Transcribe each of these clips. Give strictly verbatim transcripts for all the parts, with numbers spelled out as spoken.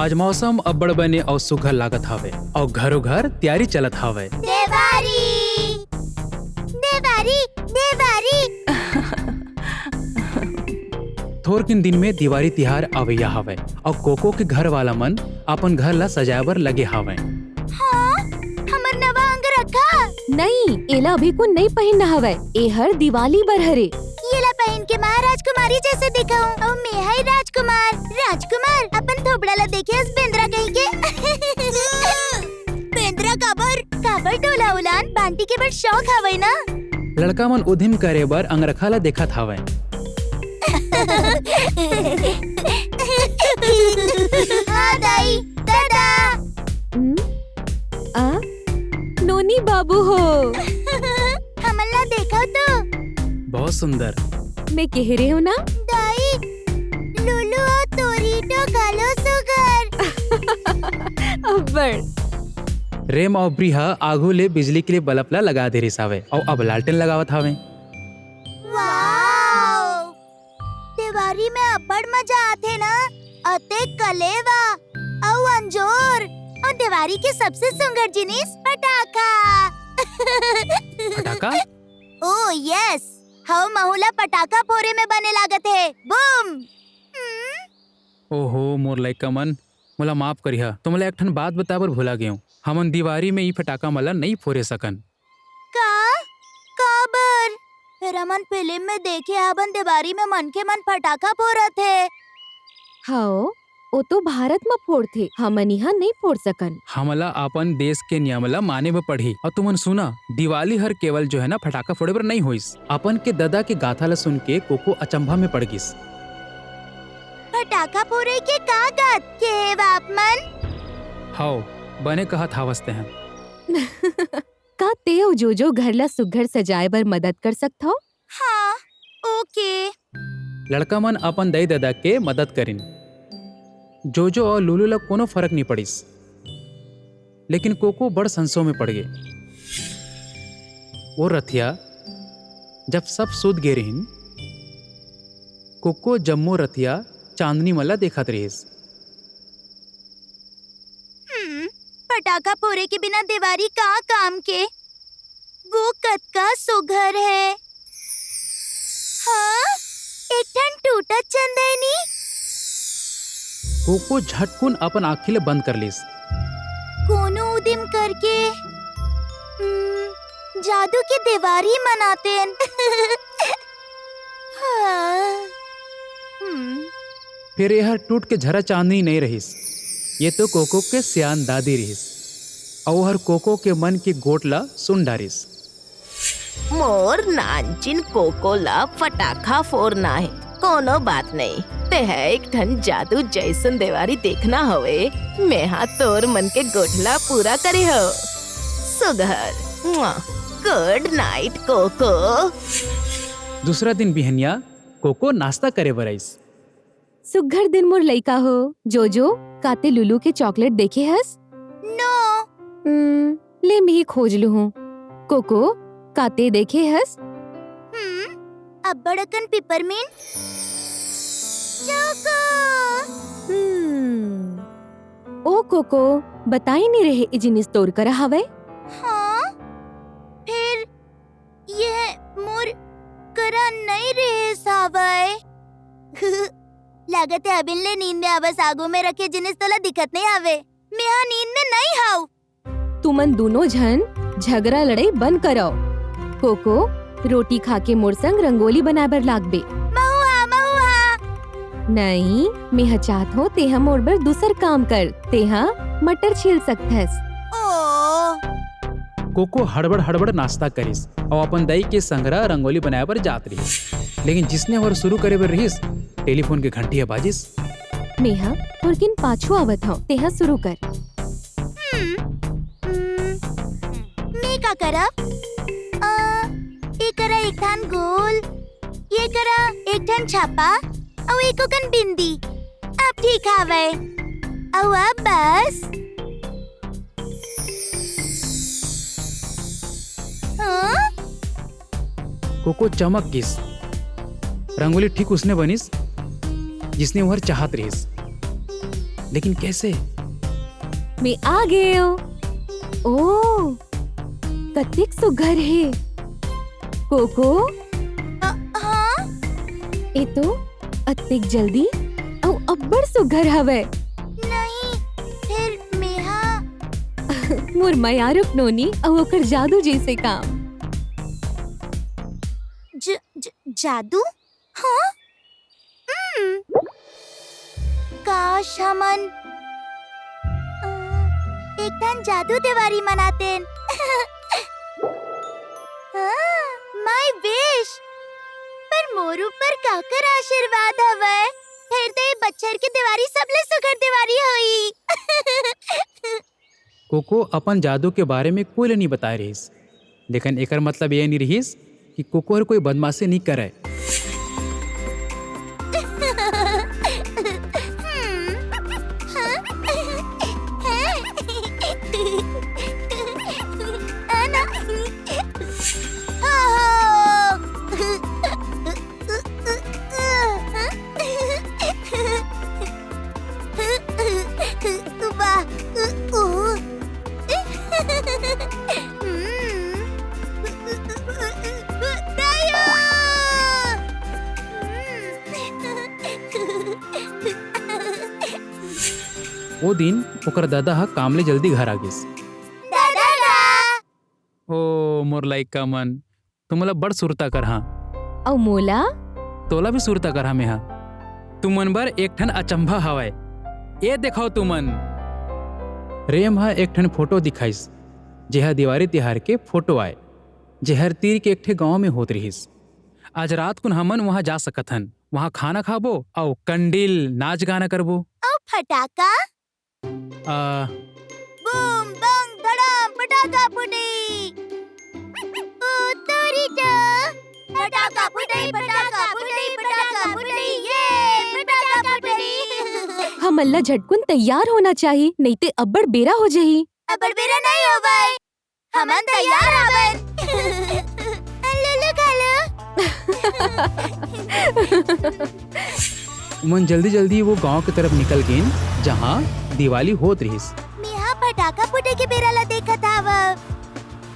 आज मौसम अब्बड़ बने अउ सुघर लागत हावय अउ घरो घर तियारी चलत हावय। देवारी, देवारी, देवारी। थोरकिन दिन में दिवारी तिहार अवइया हावय अउ कोको के घर वाला मन अपन घर ला सजाए बर लगे हावय। हाँ, हमर नवा अंगरखा। नहीं, एला अभी कुन नइ पहिनना हवय। एहर दिवाली बर हरे। येला पहिन के मैं राजकुमारी जैसे दिखहूँ। अउ मैं हई राजकुमार। राजकुमार, अपन थोबड़ा ला देखे हस बेंदरा कहीं के। बेंदरा काबर? काबर टोला उलान, बांटी के बड़ शौक हवय ना। लड़का मन उधिम करे बर अंगरखा ला देखत हावय। हाँ दाई, दादा। हम्म? आ? नोनी बाबू हो। हमन ला देखव तो। बहुत सुंदर। मैं कहे रहेंव ना? दाई, लुलु अउ तोरिटो घलो सुघर। अब्बड़। रेम अउ ब्रिहा आघू ले बिजली के लिए बल्ब ला लगा दे रिहिस हावय अउ अब लालटेन लगावत हावय। वाओ! देवारी में अब्बड़ मजा आथे ना, अतेक कलेवा अउ अंजोर, अउ देवारी के सबसे सुंदर जिनिस पटाखा। पटाखा? ओ यस, हव महू ला पटाखा फोरे में बने लागत हे। बूम! हम्म? ओहो, मोर लइका मन, मोला माफ करिहा, तुमला एक ठन बात बताए बर भुला गेंव। हमन दिवारी में ई फटाका मन ला नइ फोरे सकन। का? काबर? फेर हमन फिल्म में देखे हवन, देवारी में मनखे मन फटाका फोरत हे। हव, ओ तो भारत म फोड़थे, हमन इहाँ नइ फोड़ सकन। हमला अपन देश के नियम ला माने बर पड़ही। अउ तुमन सुना, दिवाली हर केवल जो है ना फटाका फोड़े बर नइ होइस। अपन के ददा के गाथा ला सुन के कोको अचंभा में पड़ गिस। फटाका फोड़े के का गात के हे आप मन? हव, बने कहत हावस तेहन। का तें अउ जोजो घर ला सुघर सजाए बर मदद कर सकथव? हाँ, ओके। लड़का मन अपन दई ददा के मदद करिन। जोजो अउ लुलु ला कोनो फरक नइ पड़िस, लेकिन कोको बड़ संसो में पड़ गे। वो रथिया जब सब सूत गे रिहिन, कोको जम्मो रथिया चांदनी मन ला देखत रिहिस। हम्म, पटाखा फोरे के बिना देवारी का काम के? वो कतका सुघर हे। हाँ, एक ठन टूटत चंदैनी। कोको झटकुन अपन आँखी ले बंद कर लिस। कोनो उदिम करके, हम्म, जादू के देवारी मनातेन। हाँ। हम्म। फेर एहर टूट के झरा चांदनी नइ रहिस। ये तो कोको के सियान दादी रिहिस। अउ ओहर कोको के मन के गोठ ला सुन डारिस। मोर नानचिन कोको ला फटाखा फोरना हे। कोनो बात नइ, तेह एक ठन जादू जैसन देवारी देखना हवे। मेहा तोर मन के गोठ ला पूरा करे हव। सुघर, मुआ, गुड नाइट कोको। दूसरा दिन बिहनिया कोको नाश्ता करे बर आइस। सुघर दिन मोर लइका हो। जोजो, का तें लुलु के चॉकलेट देखे हस? नो। हम्म, ले मिही खोज लुहूँ। कोको, का तें देखे हस? हम्म, अब्बड़ अकन पिपरमिंट। चोको। हम्म। ओ कोको, बताई नइ रहे ए जिनिस तोर करा हवय? हाँ, फेर ये मोर करा नइ रिहिस हावय। लागत हे अबिन ले नींद में आवस आगू में रखे जिनिस तोला दिखत नइ हावे। मेहा नींद में नइ हाव। तुमन दूनों झन झगरा लड़ई बंद करव। कोको, रोटी खा के मोर संग रंगोली बनाए बर लागबे। महुआ, महुआ। नहीं, मेहा चाहत हों तेहा मोर बर दूसर काम कर। तेहा मटर छील सकथस। ओ। कोको हड़बड़ हड़बड़ नाश्ता करिस अउ अपन दई के संघरा रंगोली बनाए बर जात रिहिस। लेकिन जिसने ओहर शुरू करे बर रिहिस, टेलीफोन के घंटी ह बाजिस। मेहा थोरकिन पाछू आवत हंव, तेहा शुरू कर। हम्म, हम्म, मैं का करब? अ, ये करा एक ठन गोल, ये करा एक ठन छापा, अउ एको कन बिंदी। अब ठीक हावय। अउ अब बस। हाँ? कोको चमक गिस। रंगोली ठीक उसने बनिस, जिसने ओहर चाहत रिहिस। लेकिन कैसे? मैं आ गए हो। ओ, कतिक सुघर हे। कोको? अ, हाँ? ए तो अतिक जल्दी अउ अब्बड़ सुघर हवय। नहीं, फिर मेहा। मोर मयारुक नोनी अउ ओकर जादू जइसे काम। ज-, ज-, जादू? हाँ? हम्म। काश हमन, अ, एक ठन जादू देवारी मनातेन। हाँ, my wish। पर मोर ऊपर काकर आशीर्वाद हवय? फेर तो ये बछर के देवारी सबले सुघर देवारी होई। कोको अपन जादू के बारे में कोई ल नइ बताए रिहिस, लेकिन एकर मतलब ये नइ रिहिस कि कोको हर कोई बदमाशी नइ करय। वाह। ओ दिन ओकर ददा ह काम ले जल्दी घर आ गिस। ददा गा। ओ मोर लइका मन, तुमन ला बड़ सुरता करहा। अउ मोला? तोला भी सुरता करहा मेहा। तुमन बर एक ठन अचंभा हवय। ए देखव तुमन। रेम ह एक ठन फोटो दिखाइस, जेहा दिवारी तिहार के फोटो आय, जेहर तीर के एक ठे गांव में होत रिहिस। आज रात कुन हमन वहां जा सकत हन। वहां खाना खाबो अउ कंडील नाच गाना करबो। अउ फटाका? आ, बूम बम धड़ाम पटाखा फूटी। ओ तोरी चा। पटाखा फूटी, पटाखा फूटी, पटाखा फूटी, ये पटाखा फूटी। हमन ला झटकुन तैयार होना चाही, नइते अब्बड़ बेरा हो जाही। अब्बड़ बेरा नइ होवय, हमन तैयार हवन। ले लो, खा लो। ओमन जल्दी-जल्दी वो गांव के तरफ निकल गेन, जहां दिवाली होत रिहिस। मेहा फटाका फूटे के बेरा ला देखत हवं।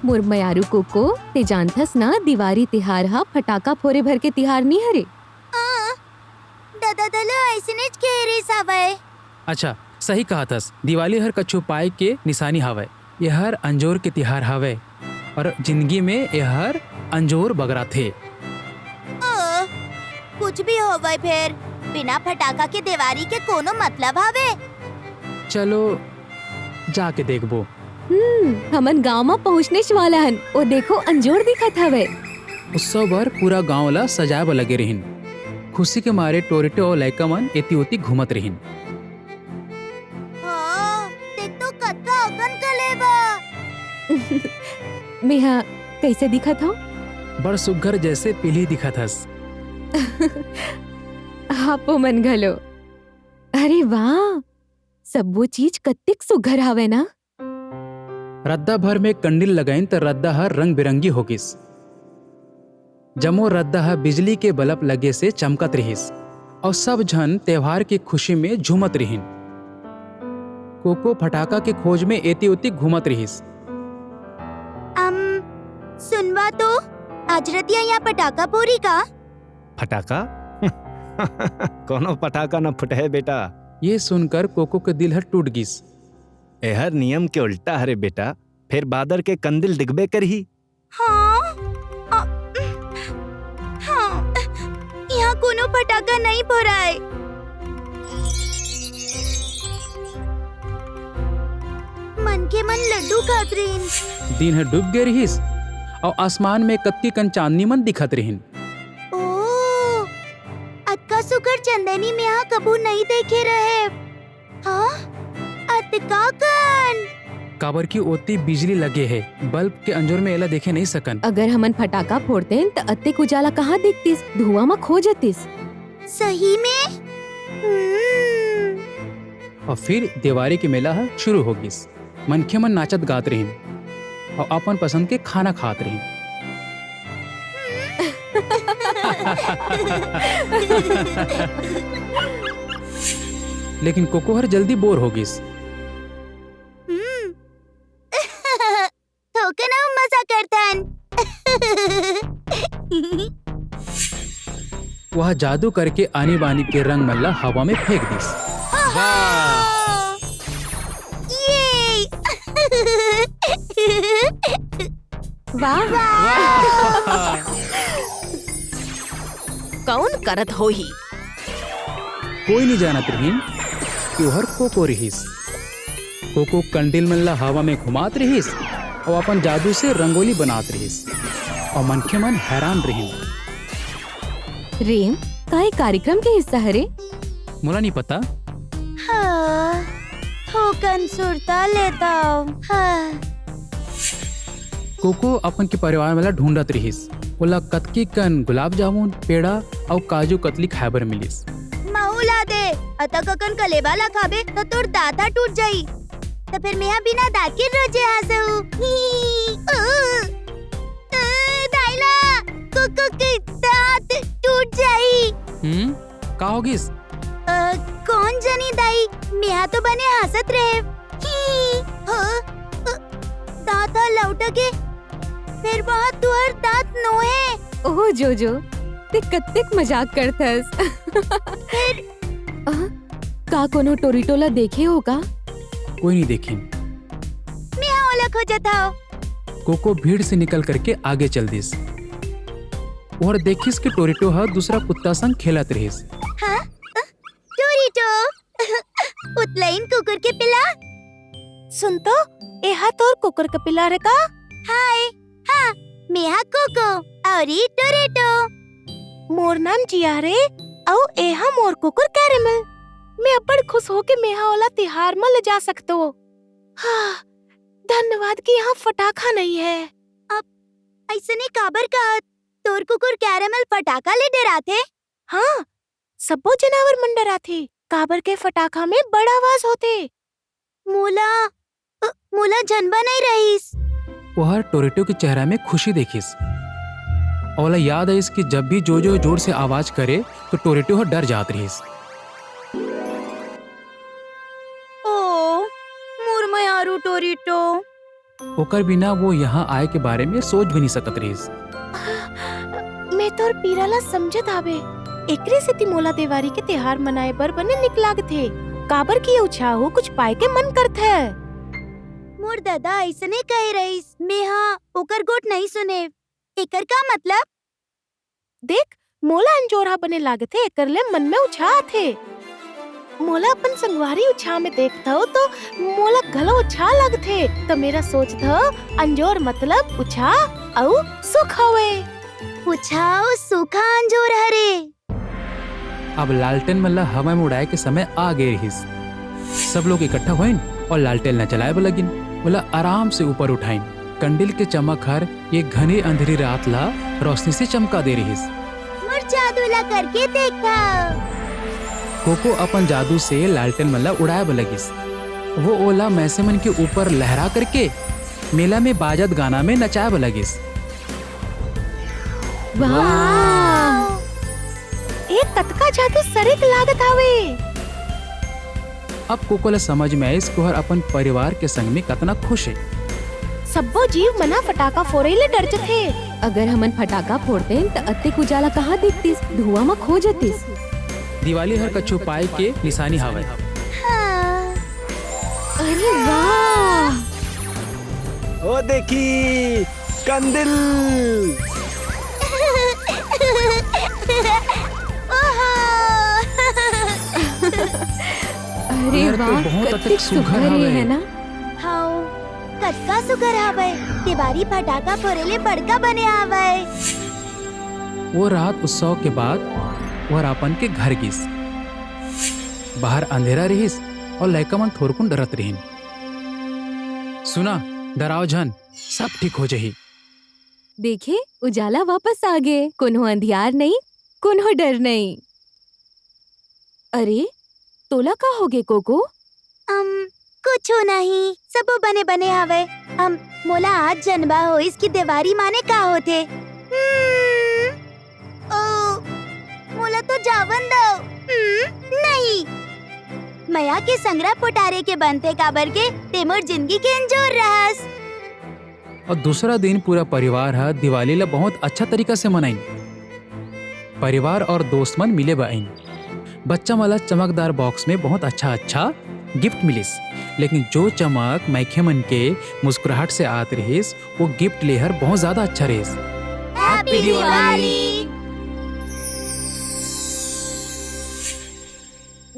मोर मयारू कोको, ते जानथस ना, दिवारी तिहार ह फटाका फोरे भर के तिहार नी हरे। हाँ, ददा दलो अइसनेच कहे रिहिस हवय। अच्छा, सही कहत हस, दिवाली हर कछु पाए के निशानी हावय। एहर अंजोर के तिहार हावय अउ जिंदगी में एहर अंजोर बगराथे। ओ, कुछ भी होवय फेर, बिना फटाका के देवारी के कोनो मतलब हावे? चलो, जाके देखबो। हम्म, हमन गांव म पहुंचनेच वाला हन। ओ देखो, अंजोर दिखत हवय। उत्सव बर पूरा गांव ला सजाए बर लगे रिहिन। खुशी के मारे टोरिटो अउ लइका मन एती ओती घूमत रिहिन। हाँ, देख तो कतका अकन कलेबा। मेहा कइसे दिखत हव? बड़ सुग्घर जइसे पीली दिखत हस। आपो मन घलो। अरे वाह, सब्बो चीज कतेक सुघर हावय ना। रद्दा भर में कंडील लगाइन त रद्दा ह रंग-बिरंगी हो गिस। जम्मो रद्दा ह बिजली के बलब लगे से चमकत रिहिस अउ सब झन त्योहार के खुशी में झूमत रिहिन। कोको फटाका के खोज में एती-ओती घूमत रिहिस। अम, सुनवा तो, आज रतिया यहाँ पटाका फोरी का? फटाका? कोनो फटाका न फुटहे बेटा। ये सुनकर कोको के दिल ह टूट गिस। एहर नियम के उल्टा हरे बेटा, फेर बादर के कंदिल दिखबे करही। हाँ, अ, हाँ, यहाँ कोनो फटाका नइ फोराय। मनखे मन लड्डू खात रहिन। दिन ह डूब गे रिहिस अउ आसमान में कतकी कन चांदनी मन दिखत रिहिन। ओ, अतका सुघर चंदनी मेहा कभू नइ देखे रहे। हाँ? अतका कन? काबर कि ओती बिजली लगे हे, बल्ब के अंजोर में एला देखे नइ सकन। अगर हमन फटाका फोड़तेन, त अतेक उजाला कहाँ दिखतिस? धुआं म खो जतिस। सही में? हम्म। अउ फिर देवारी के मेला ह शुरू हो गिस। मनखे मन नाचत गात रिहिन अउ अपन पसंद के खाना खात रिहिन। लेकिन कोको हर जल्दी बोर हो गिस। हम्म। थोकन अउ मजा करथन। वह जादू करके आनी बानी के रंग मन ला हवा में फेंक दिस। वाह! ये! वाह, वाह। कौन करत होही? कोई नहीं जानत रहिन कि ओहर कोको रिहिस। कोको कंडिल मन ला हवा में घुमात रिहिस अउ अपन जादू से रंगोली बनात रिहिस अउ मनखे मन हैरान रिहिन। रेम, का ये कार्यक्रम के हिस्सा हरे? मोला नहीं पता। हाँ, थोकन सुरता लेता हूँ। हाँ। कोको अपन के परिवार वाला ढूंढत रिहिस। ओला कतकी कन गुलाब जामुन, पेड़ा अउ काजू कतली खाए बर मिलिस। महू ला दे, अतक अकन कलेबा ला खाबे त तोर दांत ह टूट जाई। त फिर मेहा बिना दांत के रोजे हंसू। दाई ला, कोको के दांत टूट जाई। हम्म, का हो गिस? अ, कौन जनी दाई, मेहा तो बने हंसत रहे। ही, ह, अ, दांत ह लौट के, फिर बहुत तुहर दांत नोहे। ओहो जोजो, ते कत्तेक मजाक करथस। फिर अ, का कोनो टोरिटो ला देखे हो का? कोई नहीं देखिन। मेहा ओला खोजत हव। कोको भीड़ से निकल करके आगे चल दिस। ओहर देखिस कि टोरिटो ह दूसरा कुत्ता संग खेलत रिहिस। हाँ? अ, टोरिटो। उतलइन कुकुर के पिला। सुन तो, एहा तोर कुकुर के पिला रे का? हाय, हाँ, मेहा कोको अउरी टोरेटो। मोर नाम जिया रे, अउ एहा मोर कुकुर कैरेमल। मैं अब्बड़ खुश हो के मेहा ओला तिहार म ले जा सकतो। हाँ, धन्यवाद कि यहाँ फटाखा नहीं है। अब अइसने काबर कहत? तोर कुकुर कैरेमल फटाखा ले डराथे? हाँ, सब्बो जनावर मन डराथे, काबर के फटाखा में बड़ आवाज होथे। मोला, अ, मोला जनबा नइ रहिस। ओहर टोरेटो के चेहरा में खुशी देखिस। ओला याद आइस कि जब भी जोजो जोर से आवाज करे, तो टोरेटो ह डर जात रहिस। ओ, मोर मयारू टोरेटो। ओकर बिना वो यहाँ आए के बारे में सोच भी नहीं सकत रहिस। मैं तोर पीरा ला समझत हावे। एकरे सेती मोला देवारी के तिहार मनाए बर बने निक लागथे, काबर कि ये उछाह कुछ पाए के मन करथे। मोर ददा अइसने कहे रहिस, मेहा ओकर गोठ नहीं सुने। एकर का मतलब? देख, मोला अंजोर ह बने लागथे, एकर ले मन में उछाह आथे। मोला अपन संगवारी उछाह में देखथव, तो मोला घलो उछाह लगथे। त मेरा सोचथव, अंजोर मतलब उछाह अउ सुख हवे। उछाह अउ सुख ह अंजोर हरे। अब लालटेन मन ला हवा में उड़ाए के समय आ गए रहिस। सब लोग इकट्ठा होइन अउ लालटेन ला जलाए बर लगिन। ओला आराम से ऊपर उठाइन। कंडिल के चमक हर ये घने अंधेरी रात ला रोशनी से चमका दे रहिस। मोर जादू ला करके देखा। कोको अपन जादू से लालटेन मन ला उड़ाए बर लगिस। वो ओला मैसे मन के ऊपर लहरा करके मेला में बाजत गाना में नचाए बर लगिस। वाह! ए कतका जादू सरीक लागत हावे। अब कोको ला समझ में आइस कि ओहर अपन परिवार के संग में कतना खुश हे। सब्बो जीव मन ह फटाका फोड़े ले डर जथे। अगर हमन फटाका फोड़तेन, त अतेक उजाला कहाँ दिखतिस? धुआं म खो जतिस। दिवाली हर कछु पाए के निशानी हावय। हाँ। अरे वाह! ओ देखी, कंदिल। ओहो। अरे घर तो वाह, बहुत कतेक अतेक सुघर सुघर हे, हवे। है ना? हाउ, कतका सुघर हवय। देवारी फटाका फोरे ले बड़का बने हवय। वो रात उत्सव के बाद वो रापन के घर गिस। बाहर अंधेरा रिहिस और लइका मन थोरकुन डरत रिहिन। सुना, डराव झन, सब ठीक हो जही। देखे, उजाला वापस आ गे। कोनो अंधियार नइ, कोनो डर नइ। अरे, तोला का होगे, कोको? अम, कुछू नहीं, सबो बने-बने हवय। अम, मोला आज जनबा होइस कि देवारी माने का होथे। हम्म, ओ, मोला तो जावन दव। हम्म, नहीं। मया के संघरा पोटारे के बनथे, काबर के ते मोर जिंदगी के अंजोर रहस। अउ दूसरा दिन पूरा परिवार ह दिवाली ला बहुत अच्छा तरीका से मनाइन। परिवार अउ दोस्त मन मिले बर आइन। बच्चा मन ला चमकदार बॉक्स में बहुत अच्छा अच्छा गिफ्ट मिलिस, लेकिन जो चमक मैखे मन के मुस्कुराहट से आत रहिस, वो गिफ्ट लेहर बहुत ज्यादा अच्छा रहिस। Happy Diwali!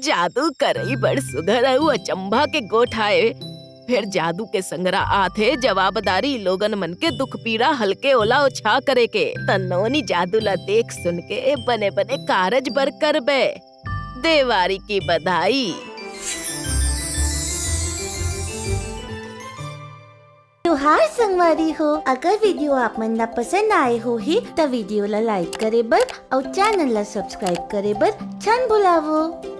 जादू करई बड़ सुघर अउ अचंभा के गोठ आय। फेर जादू के संघरा आथे जवाबदारी, लोगन मन के दुख पीड़ा हल्के ओला ओछा करे के। त नोनी जादू ला देख सुन के बने बने कारज बर करबे। देवारी की बधाई। तुहार संगवारी हो, अगर वीडियो आप मन ला पसंद आए होही त वीडियो ला लाइक करे बर अउ चैनल ला सब्सक्राइब करे बर झन भुलावो।